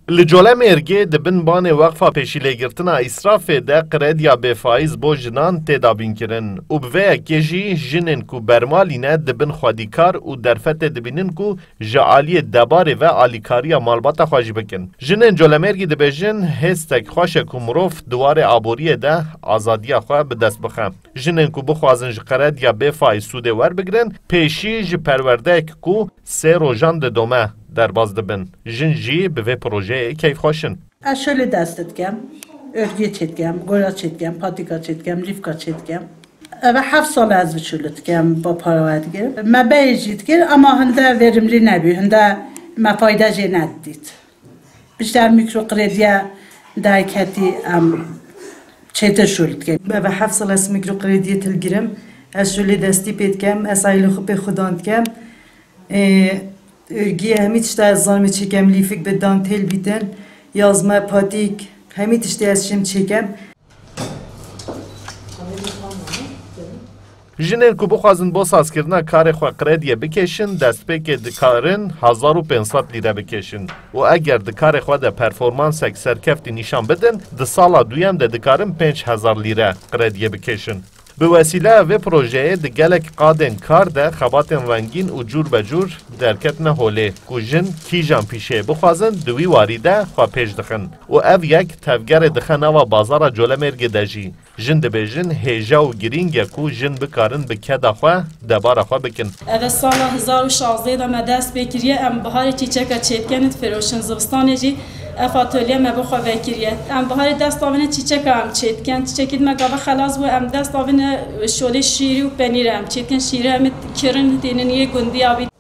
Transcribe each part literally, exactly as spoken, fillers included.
Li Colemêrgê di bin banê Weqfa Pêşîlêgirtina Îsrafê de krediya bêfaîz bo jinan tê dabînkirin û bi vê yekê jî jinên ku bermalî ne dibin xwedîkar û derfetê dibînin ku ji aliyê debarê ve alîkariya malbata xwe jî bikin. Jinên Colemêrgî dibêjin, hêstek xweş e ku mirov di warê aboriyê de azadiya xwe bi dest bixe. Jinên ku bixwazin ji krediya bêfaîz sûdê werbigrin, pêşî ji perwerdeyek ku sê rojan didome derbas dibin. Jin jî bi vê projeyê keyfxweş in. Ez şolê dest dikem, örgüyê çêdikem, goya çêdikem, patika çêdikem, lîfka çêdikem. Eve heft sal ez şolê dikem, ba para we digirim. Me beyê jî dikir, ama hinde verimlî nebî, hinde me fayde jê nedît. Bişter mîkrokrediye dayiketî em çêtir şûl dikin. Eve heft sal ez mîkrokrediyê tilgirim. Ez şûlê destî pê dikem, ez aîlê xwe pê xwedan dikem. Ê, Örgüye hemî tişta ez zanim çêkem, lîfik bi dantêl bîtin, yazme, patîk, hemî tiştê ez şêm çêkem. Jinên ku bixwazin bo sazkirina karê xwe krediye bikêşin, destpêkê dikarin hezar û pênc sed lîre bikêşin û eger di karê xwe de performansek serkeftî nîşan bidin, di sala duyem de dikarin pênc hezar lîre krediye bikêşin. Bi wesîleya vê projeyê di gelek qadên kar de xebatên rengîn û cûr be cûr derketine holê ku jin kîjan pîşeyê bixwazin di wî warî de xwe pêş dixin û ev yek tevgerê dixe nava bazara Colemêrgê de jî. Jin dibêjin hêja û girîng e ku jin bikarin bi keda xwe debara xwe bikin. Eve sala hezar û şazdeh de me dest pê kiriye, em biharê çîçeka çêdikenin, difiroşin, zivistanê jî ev atolye me bi xwe vekiriye. Em biharê dest avêne çîçeka em çêdiken, çîçekî di me gava xelas bû, em dest avêne şolê şîrî û penîr em çêdiken, şîrî em kirin tênin yê gundî abî.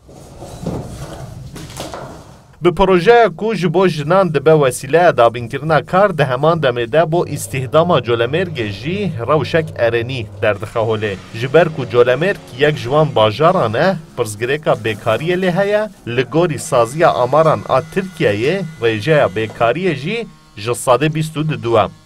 Bi projeya ku ji bo jinan dibe wesîleya dabînkirina kar, di heman demê de bo îstihdama Colemêrgê jî rewşek erênî derdixe holê. Ji ber ku Colemêrg yek ji wan bajaran e, pirsgirêka bêkariyê lê heye, li gorî saziya amaran a Tirkiyeyê rêjeya bêkariyê jî ji sedê bîst û du e.